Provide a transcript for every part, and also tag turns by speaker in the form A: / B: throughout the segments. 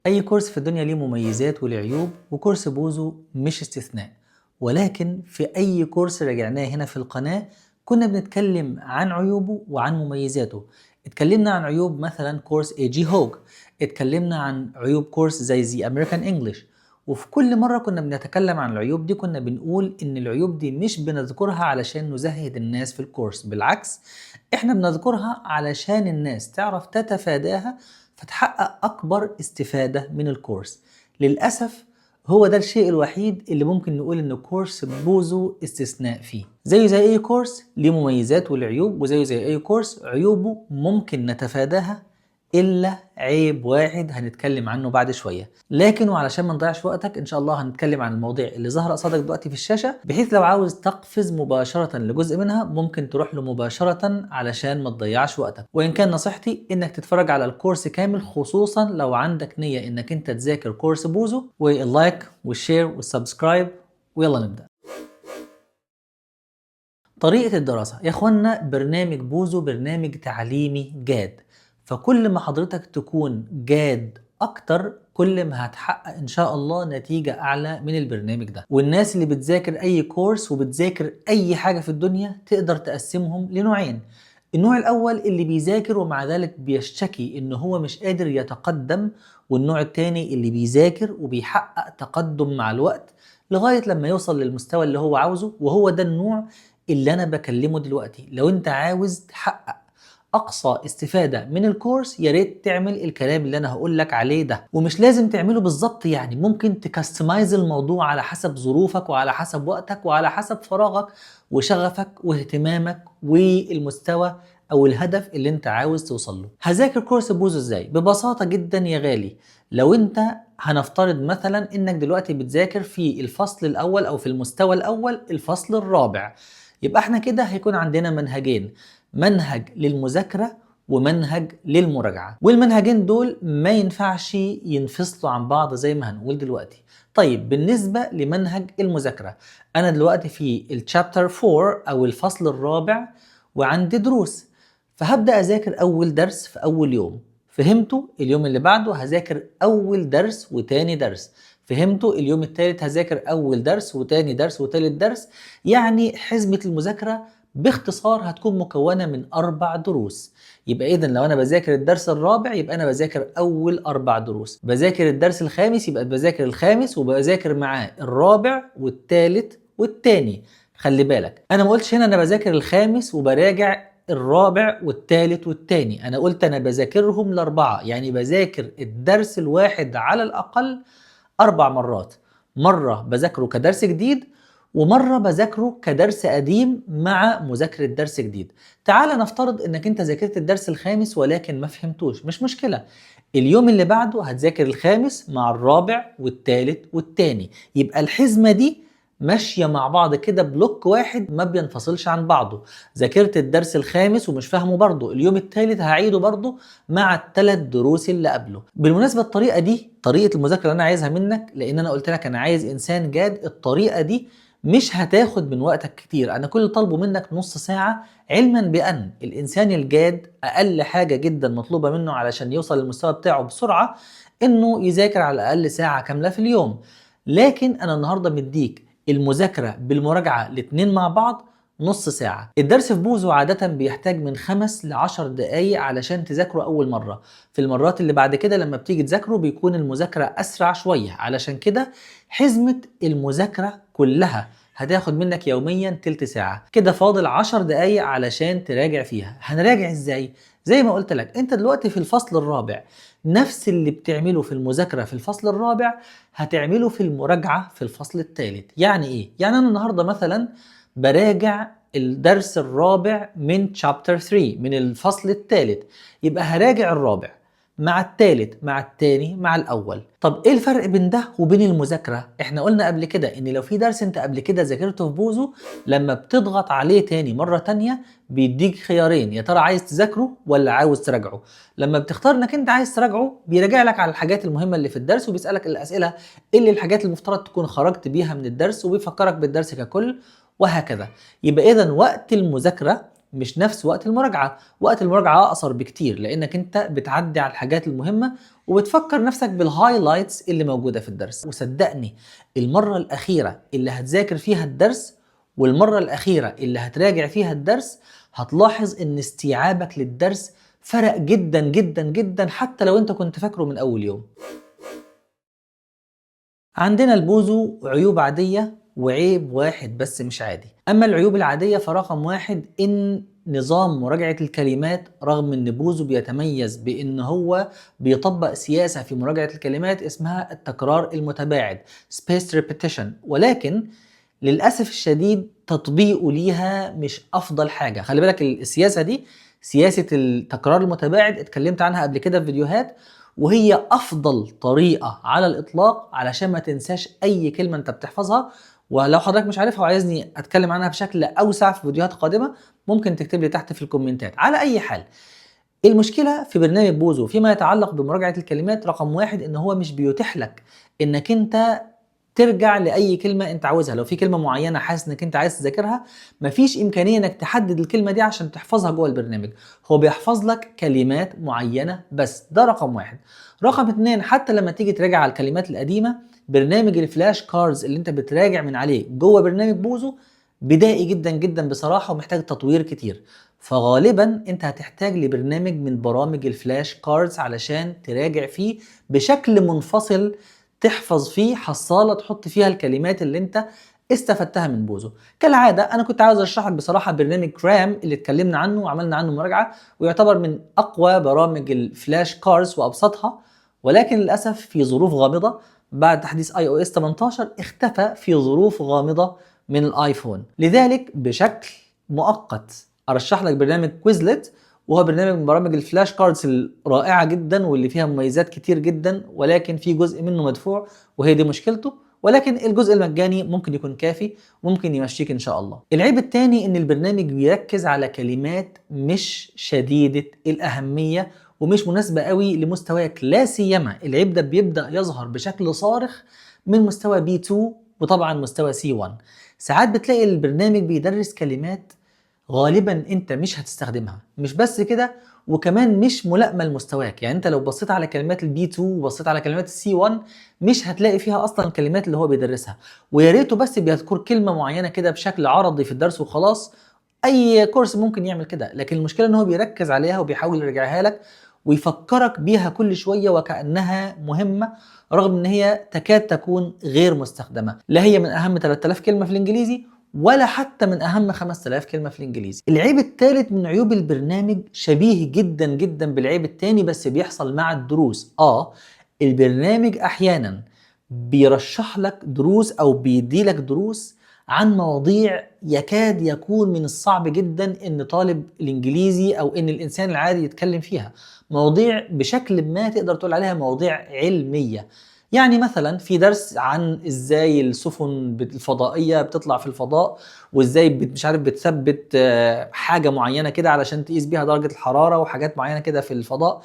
A: أي كورس في الدنيا ليه مميزات وليه عيوب، وكورس بوزو مش استثناء. ولكن في أي كورس راجعناه هنا في القناة كنا بنتكلم عن عيوبه وعن مميزاته. اتكلمنا عن عيوب مثلا كورس اي جي هوج، اتكلمنا عن عيوب كورس زي The American English، وفي كل مرة كنا بنتكلم عن العيوب دي كنا بنقول إن العيوب دي مش بنذكرها علشان نزهد الناس في الكورس، بالعكس احنا بنذكرها علشان الناس تعرف تتفاداها فتحقق أكبر استفادة من الكورس. للأسف هو ده الشيء الوحيد اللي ممكن نقول إن كورس بوزو استثناء فيه. زيه زي أي كورس ليه مميزات والعيوب، وزيه زي أي كورس عيوبه ممكن نتفاداها إلا عيب واحد هنتكلم عنه بعد شوية. لكن وعلشان ما نضيعش وقتك إن شاء الله هنتكلم عن المواضيع اللي ظاهرة قصادك دلوقتي في الشاشة، بحيث لو عاوز تقفز مباشرة لجزء منها ممكن تروح له مباشرة علشان ما تضيعش وقتك. وإن كان نصيحتي إنك تتفرج على الكورس كامل، خصوصا لو عندك نية إنك أنت تذاكر كورس بوزو. وال like وال share وال subscribe، ويلا نبدأ. طريقة الدراسة يا اخوانا، برنامج بوزو برنامج تعليمي جاد، فكل ما حضرتك تكون جاد اكتر كل ما هتحقق ان شاء الله نتيجة اعلى من البرنامج ده. والناس اللي بتذاكر اي كورس وبتذاكر اي حاجة في الدنيا تقدر تقسمهم لنوعين. النوع الاول اللي بيذاكر ومع ذلك بيشتكي ان هو مش قادر يتقدم، والنوع التاني اللي بيذاكر وبيحقق تقدم مع الوقت لغاية لما يوصل للمستوى اللي هو عاوزه، وهو ده النوع اللي انا بكلمه دلوقتي. لو انت عاوز تحقق اقصى استفادة من الكورس يا ريت تعمل الكلام اللي انا هقول لك عليه ده، ومش لازم تعمله بالظبط، يعني ممكن ت customize الموضوع على حسب ظروفك وعلى حسب وقتك وعلى حسب فراغك وشغفك واهتمامك والمستوى او الهدف اللي انت عاوز توصل له. هذاكر كورس بوزو ازاي؟ ببساطة جدا يا غالي، لو انت هنفترض مثلا انك دلوقتي بتذاكر في الفصل الاول او في المستوى الاول الفصل الرابع، يبقى احنا كده هيكون عندنا منهجين، منهج للمذاكرة ومنهج للمراجعة، والمنهجين دول ما ينفعش ينفصلوا عن بعض زي ما هنقول دلوقتي. طيب بالنسبة لمنهج المذاكرة، أنا دلوقتي في ال chapter 4 أو الفصل الرابع وعندي دروس، فهبدأ أذاكر أول درس في أول يوم، فهمته اليوم اللي بعده هذاكر أول درس وتاني درس، فهمته اليوم الثالث هذاكر أول درس وتاني درس وتالت درس. يعني حزمة المذاكرة باختصار هتكون مكونة من 4 دروس. يبقى إذن لو أنا بذاكر الدرس الرابع يبقى أنا بذاكر أول 4 دروس، بذاكر الدرس الخامس يبقى بذاكر الخامس وبذاكر معاه الرابع والثالث والتاني. خلي بالك أنا ما قلتش هنا أنا بذاكر الخامس وبراجع الرابع والثالث والتاني، أنا قلت أنا بذاكرهم ال4، يعني بذاكر الدرس الواحد على الأقل 4 مرات، مرة بذاكره كدرس جديد ومرة بذاكره كدرس قديم مع مذاكرة درس جديد. تعال نفترض انك انت ذاكرت الدرس الخامس ولكن ما فهمتوش، مش مشكلة، اليوم اللي بعده هتذاكر الخامس مع الرابع والثالث والتاني، يبقى الحزمة دي ماشية مع بعض كده block واحد ما بينفصلش عن بعضه. ذاكرت الدرس الخامس ومش فاهمه برضه، اليوم الثالث هعيده برضه مع ال3 دروس اللي قبله. بالمناسبة الطريقة دي طريقة المذاكرة اللي أنا عايزها منك، لأن أنا قلت لك أنا عايز إنسان جاد. الطريقة دي مش هتاخد من وقتك كتير، أنا كل اللي طالبه منك نص ساعة، علما بأن الإنسان الجاد أقل حاجة جدا مطلوبة منه علشان يوصل للمستوى بتاعه بسرعة إنه يذاكر على الأقل ساعة كاملة في اليوم. لكن أنا النهاردة مديك المذاكرة بالمراجعة الاتنين مع بعض نص ساعة. الدرس في بوزو عادة بيحتاج من 5 ل10 دقايق علشان تذاكره أول مرة. في المرات اللي بعد كده لما بتيجي تذاكره بيكون المذاكرة أسرع شوية، علشان كده حزمة المذاكرة كلها هتاخد منك يوميا تلت ساعة. كده فاضل 10 دقايق علشان تراجع فيها. هنراجع ازاي؟ زي ما قلت لك انت دلوقتي في الفصل الرابع، نفس اللي بتعمله في المذاكرة في الفصل الرابع هتعمله في المراجعة في الفصل الثالث. يعني ايه؟ يعني انا النهاردة مثلا براجع الدرس الرابع من chapter 3 من الفصل الثالث، يبقى هراجع الرابع مع الثالث مع الثاني مع الأول. طب إيه الفرق بين ده وبين المذاكرة؟ إحنا قلنا قبل كده إن لو في درس أنت قبل كده ذاكرته في بوزو لما بتضغط عليه تاني مرة تانية بيديك خيارين، يا ترى عايز تذاكره ولا عاوز تراجعه. لما بتختار إنك أنت عايز تراجعه بيراجع لك على الحاجات المهمة اللي في الدرس وبيسألك الأسئلة اللي الحاجات المفترض تكون خرجت بيها من الدرس وبيفكرك بالدرس ككل وهكذا. يبقى إذن وقت المذاكرة مش نفس وقت المراجعة. وقت المراجعة أقصر بكتير، لأنك أنت بتعدي على الحاجات المهمة وبتفكر نفسك بال highlights اللي موجودة في الدرس. وصدقني المرة الأخيرة اللي هتذاكر فيها الدرس والمرة الأخيرة اللي هتراجع فيها الدرس هتلاحظ إن استيعابك للدرس فرق جدا جدا جدا، حتى لو أنت كنت فاكره من أول يوم. عندنا البوزو عيوب عادية وعيب واحد بس مش عادي. أما العيوب العادية فرقم واحد إن نظام مراجعة الكلمات، رغم إن بوزو بيتميز بإن هو بيطبق سياسة في مراجعة الكلمات اسمها التكرار المتباعد Spaced Repetition، ولكن للأسف الشديد تطبيقه ليها مش أفضل حاجة. خلي بالك السياسة دي، سياسة التكرار المتباعد، اتكلمت عنها قبل كده في فيديوهات، وهي أفضل طريقة على الإطلاق علشان ما تنساش أي كلمة أنت بتحفظها. ولو حضرتك مش عارفها وعايزني أتكلم عنها بشكل أوسع في فيديوهات قادمة ممكن تكتب لي تحت في الكومنتات. على أي حال، المشكلة في برنامج بوزو فيما يتعلق بمراجعة الكلمات رقم واحد إن هو مش بيتيح لك إنك أنت ترجع لأي كلمة أنت عاوزها. لو في كلمة معينة حاسس إنك أنت عايز تذاكرها مفيش إمكانية إنك تحدد الكلمة دي عشان تحفظها جوه البرنامج، هو بيحفظ لك كلمات معينة بس. ده رقم واحد. رقم اتنين، حتى لما تيجي تراجع على الكلمات القديمة، برنامج ال flash cards اللي أنت بتراجع من عليه جوه برنامج بوزو بدائي جدا جدا بصراحة ومحتاج تطوير كتير، فغالبا انت هتحتاج لبرنامج من برامج ال flash cards علشان تراجع فيه بشكل منفصل، تحفظ فيه حصالة تحط فيها الكلمات اللي انت استفدتها من بوزو. كالعادة انا كنت عاوز ارشح لك بصراحة برنامج كرام اللي اتكلمنا عنه وعملنا عنه مراجعة، ويعتبر من اقوى برامج ال flash cards وابسطها، ولكن للاسف في ظروف غامضة بعد تحديث iOS 18 اختفى في ظروف غامضة من الايفون. لذلك بشكل مؤقت ارشح لك برنامج كويزلت، وهو برنامج من برامج ال flash cards الرائعة جدا واللي فيها مميزات كتير جدا، ولكن في جزء منه مدفوع وهي دي مشكلته، ولكن الجزء المجاني ممكن يكون كافي وممكن يمشيك ان شاء الله. العيب الثاني ان البرنامج بيركز على كلمات مش شديدة الأهمية ومش مناسبة قوي لمستواك، لا سيما العيب ده بيبدأ يظهر بشكل صارخ من مستوى B2 وطبعا مستوى C1. ساعات بتلاقي البرنامج بيدرس كلمات غالبا انت مش هتستخدمها، مش بس كده وكمان مش ملائمه لمستواك. يعني انت لو بصيت على كلمات ال B2 وبصيت على كلمات ال C1 مش هتلاقي فيها اصلا الكلمات اللي هو بيدرسها، ويا ريته بس بيذكر كلمة معينة كده بشكل عرضي في الدرس وخلاص. اي كورس ممكن يعمل كده، لكن المشكلة ان هو بيركز عليها وبيحاول يرجعها لك ويفكرك بيها كل شوية وكانها مهمة، رغم ان هي تكاد تكون غير مستخدمة. لا هي من اهم 3000 كلمة في الانجليزي ولا حتى من اهم 5000 كلمة في الانجليزي. العيب الثالث من عيوب البرنامج شبيه جدا جدا بالعيب الثاني بس بيحصل مع الدروس. البرنامج احيانا بيرشح لك دروس او بيدي لك دروس عن مواضيع يكاد يكون من الصعب جدا ان طالب الانجليزي او ان الانسان العادي يتكلم فيها، مواضيع بشكل ما تقدر تقول عليها مواضيع علمية. يعني مثلا في درس عن ازاي السفن الفضائية بتطلع في الفضاء، وازاي مش عارف بتثبت حاجة معينة كده علشان تقيس بيها درجه الحرارة وحاجات معينة كده في الفضاء.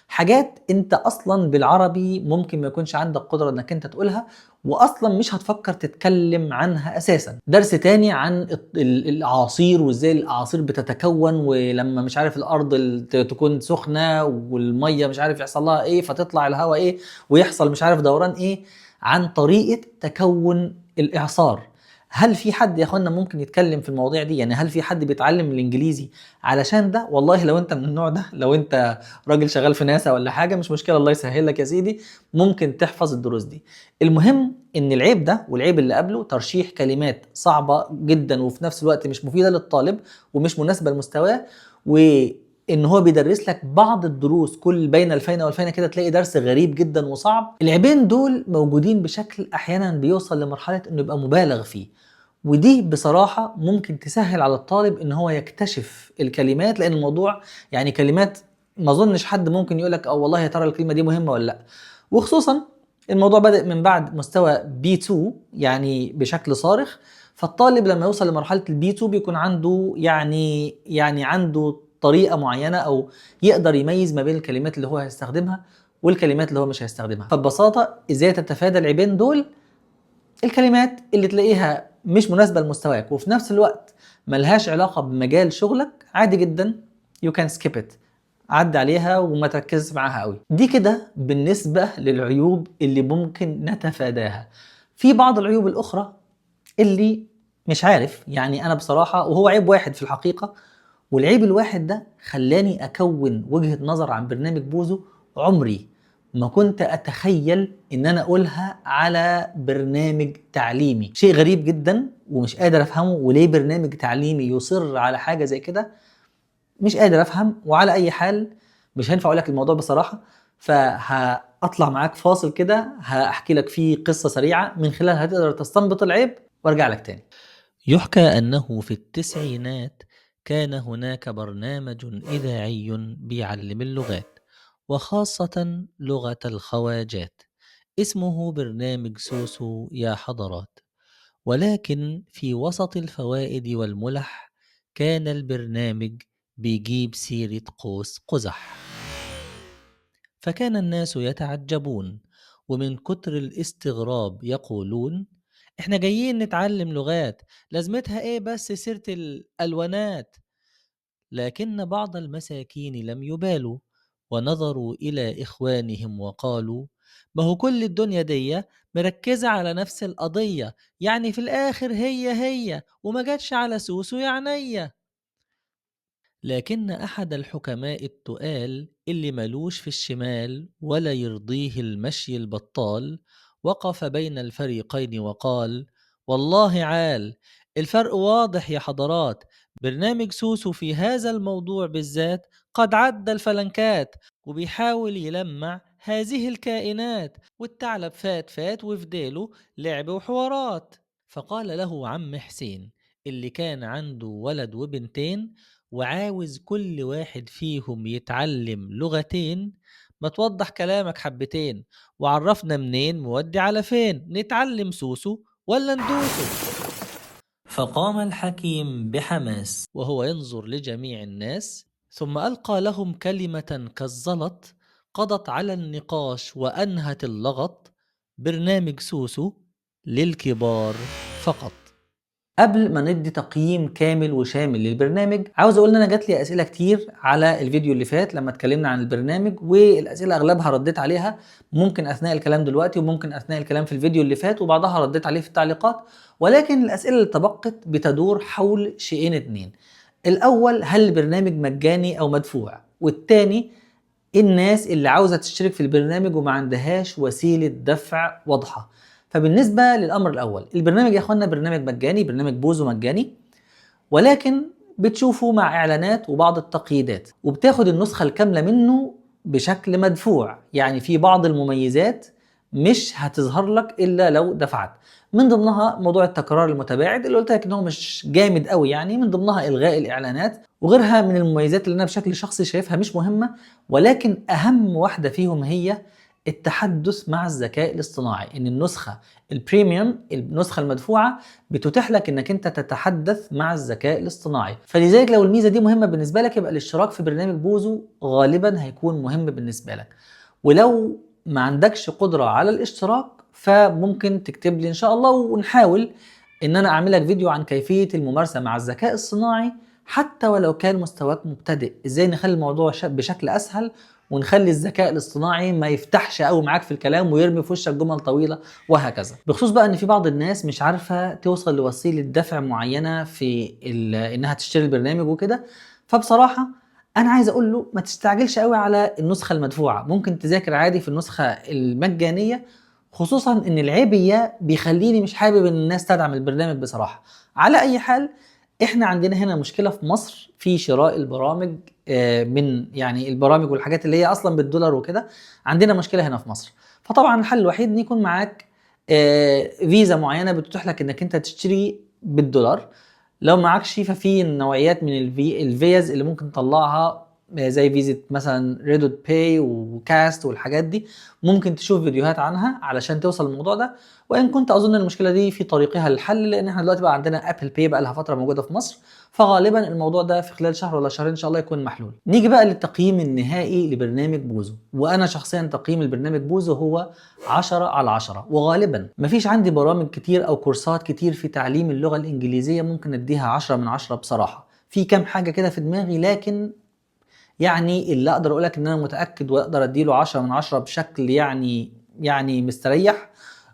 A: حاجات انت اصلا بالعربي ممكن ما يكونش عندك قدره انك انت تقولها، واصلا مش هتفكر تتكلم عنها اساسا. درس تاني عن الاعاصير وازاي الاعاصير بتتكون، ولما مش عارف الارض تكون سخنة والمية مش عارف يحصل لها ايه فتطلع الهواء ايه ويحصل مش عارف دوران ايه، عن طريقه تكون الاعصار. هل في حد يا اخوانا ممكن يتكلم في المواضيع دي؟ يعني هل في حد بيتعلم الانجليزي علشان ده؟ والله لو انت من النوع ده، لو انت راجل شغال في ناسا ولا حاجة، مش مشكلة، الله يسهل لك يا سيدي، ممكن تحفظ الدروس دي. المهم ان العيب ده والعيب اللي قبله، ترشيح كلمات صعبة جدا وفي نفس الوقت مش مفيدة للطالب ومش مناسبة لمستواه، وان هو بيدرس لك بعض الدروس كل بين الفينة والفينة كده تلاقي درس غريب جدا وصعب. العيبين دول موجودين بشكل احيانا بيوصل لمرحلة انه يبقى مبالغ فيه، ودي بصراحة ممكن تسهل على الطالب ان هو يكتشف الكلمات، لان الموضوع يعني كلمات ما اظنش حد ممكن يقولك او والله يا ترى الكلمة دي مهمة ولا لا، وخصوصا الموضوع بدأ من بعد مستوى B2 يعني بشكل صارخ. فالطالب لما يوصل لمرحلة ال B2 بيكون عنده يعني عنده طريقة معينة او يقدر يميز ما بين الكلمات اللي هو هيستخدمها والكلمات اللي هو مش هيستخدمها. فببساطة ازاي تتفادى العيبين دول؟ الكلمات اللي تلاقيها مش مناسبة لمستواك وفي نفس الوقت ملهاش علاقة بمجال شغلك، عادي جدا you can skip it، عدي عليها وما تركزش معاها قوي. دي كده بالنسبة للعيوب اللي ممكن نتفاداها. في بعض العيوب الأخرى اللي مش عارف، يعني أنا بصراحة، وهو عيب واحد في الحقيقة، والعيب الواحد ده خلاني أكون وجهة نظر عن برنامج بوزو عمري ما كنت أتخيل إن أنا أقولها على برنامج تعليمي. شيء غريب جدا ومش قادر أفهمه، وليه برنامج تعليمي يصر على حاجة زي كده مش قادر أفهم. وعلى أي حال مش هينفع أقول لك الموضوع بصراحة، فهطلع معاك فاصل كده هحكي لك فيه قصة سريعة من خلالها هتقدر تستنبط العيب وارجع لك تاني. يحكى أنه في التسعينات كان هناك برنامج إذاعي بيعلم اللغات، وخاصة لغة الخواجات، اسمه برنامج سوسو يا حضرات. ولكن في وسط الفوائد والملح كان البرنامج بيجيب سيرة قوس قزح، فكان الناس يتعجبون، ومن كتر الاستغراب يقولون: احنا جايين نتعلم لغات، لازمتها ايه بس سيرة الألوانات؟ لكن بعض المساكين لم يبالوا، ونظروا إلى إخوانهم وقالوا: ما هو كل الدنيا دي مركزة على نفس القضية، يعني في الآخر هي هي، وما جاتش على سوسو يا عينيا. لكن أحد الحكماء التقال اللي ملوش في الشمال ولا يرضيه المشي البطال، وقف بين الفريقين وقال: والله عال، الفرق واضح يا حضرات، برنامج سوسو في هذا الموضوع بالذات قد عدى الفلنكات، وبيحاول يلمع هذه الكائنات، والثعلب فات فات وفديله لعب وحوارات. فقال له عم حسين اللي كان عنده ولد وبنتين وعاوز كل واحد فيهم يتعلم لغتين: ما توضح كلامك حبتين، وعرفنا منين مودي على فين، نتعلم سوسو ولا ندوسه؟ فقام الحكيم بحماس وهو ينظر لجميع الناس، ثم ألقى لهم كلمة كالزلط قضت على النقاش وأنهت اللغط: برنامج سوسو للكبار فقط. قبل ما ندي تقييم كامل وشامل للبرنامج، عاوز اقول ان انا جات لي اسئلة كتير على الفيديو اللي فات لما اتكلمنا عن البرنامج، والاسئلة اغلبها رديت عليها، ممكن اثناء الكلام دلوقتي وممكن اثناء الكلام في الفيديو اللي فات، وبعضها رديت عليه في التعليقات. ولكن الاسئلة اللي تبقت بتدور حول شيئين اتنين: الاول، هل البرنامج مجاني او مدفوع؟ والتاني، الناس اللي عاوزه تشترك في البرنامج وما عندهاش وسيلة دفع واضحة. فبالنسبة للأمر الأول، البرنامج يا أخوانا برنامج مجاني، برنامج بوزو مجاني، ولكن بتشوفه مع إعلانات وبعض التقييدات، وبتاخد النسخة الكاملة منه بشكل مدفوع، يعني في بعض المميزات مش هتظهر لك إلا لو دفعت، من ضمنها موضوع التكرار المتباعد اللي قلت لك إن هو مش جامد قوي، يعني من ضمنها إلغاء الإعلانات وغيرها من المميزات اللي أنا بشكل شخصي شايفها مش مهمة. ولكن أهم واحدة فيهم هي التحدث مع الذكاء الاصطناعي، ان النسخة ال premium، النسخة المدفوعه، بتتيح لك انك انت تتحدث مع الذكاء الاصطناعي. فلذلك لو الميزة دي مهمة بالنسبة لك، يبقى الاشتراك في برنامج بوزو غالبا هيكون مهم بالنسبة لك. ولو ما عندكش قدره على الاشتراك، فممكن تكتب لي ان شاء الله، ونحاول ان انا اعمل لك فيديو عن كيفية الممارسة مع الذكاء الصناعي حتى ولو كان مستواك مبتدئ، ازاي نخلي الموضوع بشكل اسهل ونخلي الذكاء الاصطناعي ما يفتحش قوي معاك في الكلام ويرمي في وشك جمل طويلة وهكذا. بخصوص بقى ان في بعض الناس مش عارفه توصل لوسيله دفع معينة في انها تشتري البرنامج وكده، فبصراحة انا عايز اقول له ما تستعجلش قوي على النسخة المدفوعه، ممكن تذاكر عادي في النسخة المجانية، خصوصا ان العيب بيخليني مش حابب ان الناس تدعم البرنامج بصراحة. على اي حال، احنا عندنا هنا مشكلة في مصر في شراء البرامج، من يعني البرامج والحاجات اللي هي اصلا بالدولار وكده، عندنا مشكلة هنا في مصر. فطبعا الحل الوحيد ان يكون معاك فيزا معينة بتتيح لك انك انت تشتري بالدولار. لو معكش، ففي نوعيات من الفيز اللي ممكن تطلعها زي فيزا مثلا ريدوت باي وكاست والحاجات دي، ممكن تشوف فيديوهات عنها علشان توصل للموضوع ده. وان كنت اظن المشكلة دي في طريقها للحل، لان احنا دلوقتي بقى عندنا Apple Pay بقى لها فترة موجودة في مصر، فغالبا الموضوع ده في خلال شهر ولا شهرين ان شاء الله يكون محلول. نيجي بقى للتقييم النهائي لبرنامج بوزو، وانا شخصيا تقييم البرنامج بوزو هو 10 على 10. وغالبا مفيش عندي برامج كتير او كورسات كتير في تعليم اللغة الانجليزية ممكن اديها 10 من 10 بصراحة. في كام حاجة كده في دماغي، لكن يعني اللي اقدر اقول لك ان انا متاكد واقدر اديله 10 من 10 بشكل يعني مستريح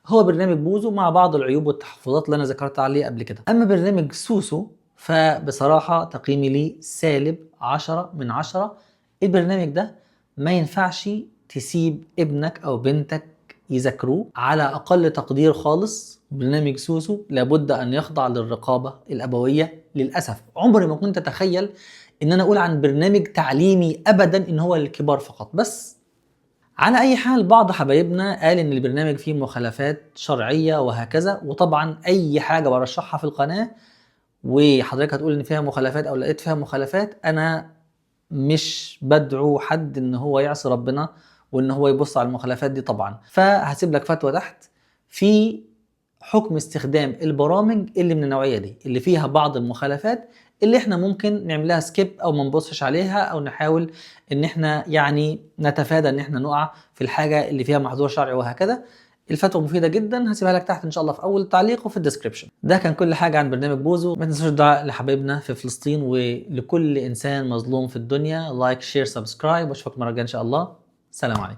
A: هو برنامج بوزو، مع بعض العيوب والتحفظات اللي انا ذكرت عليه قبل كده. اما برنامج سوسو فبصراحة تقييمي ليه سالب 10 من 10. البرنامج ده ما ينفعش تسيب ابنك او بنتك يذاكروه على اقل تقدير خالص. برنامج سوسو لابد ان يخضع للرقابة الابوية. للاسف عمري ما كنت اتخيل ان انا اقول عن برنامج تعليمي ابدا ان هو للكبار فقط، بس على اي حال بعض حبايبنا قال ان البرنامج فيه مخالفات شرعية وهكذا. وطبعا اي حاجة برشحها في القناة وحضرتك هتقول ان فيها مخالفات او لقيت فيها مخالفات، انا مش بدعو حد ان هو يعصي ربنا وان هو يبص على المخالفات دي طبعا. فهسيب لك فتوى تحت في حكم استخدام البرامج اللي من النوعية دي، اللي فيها بعض المخالفات اللي احنا ممكن نعملها skip او ما نبصش عليها، او نحاول ان احنا يعني نتفادى ان احنا نقع في الحاجة اللي فيها محظور شرعي وهكذا. الفتوى مفيدة جدا، هسيبها لك تحت ان شاء الله في اول تعليق وفي ال description. ده كان كل حاجة عن برنامج بوزو. ما تنسوش الدعاء لحبايبنا في فلسطين ولكل انسان مظلوم في الدنيا. like، share، subscribe، واشوفك المرة الجاية ان شاء الله. سلام عليكم.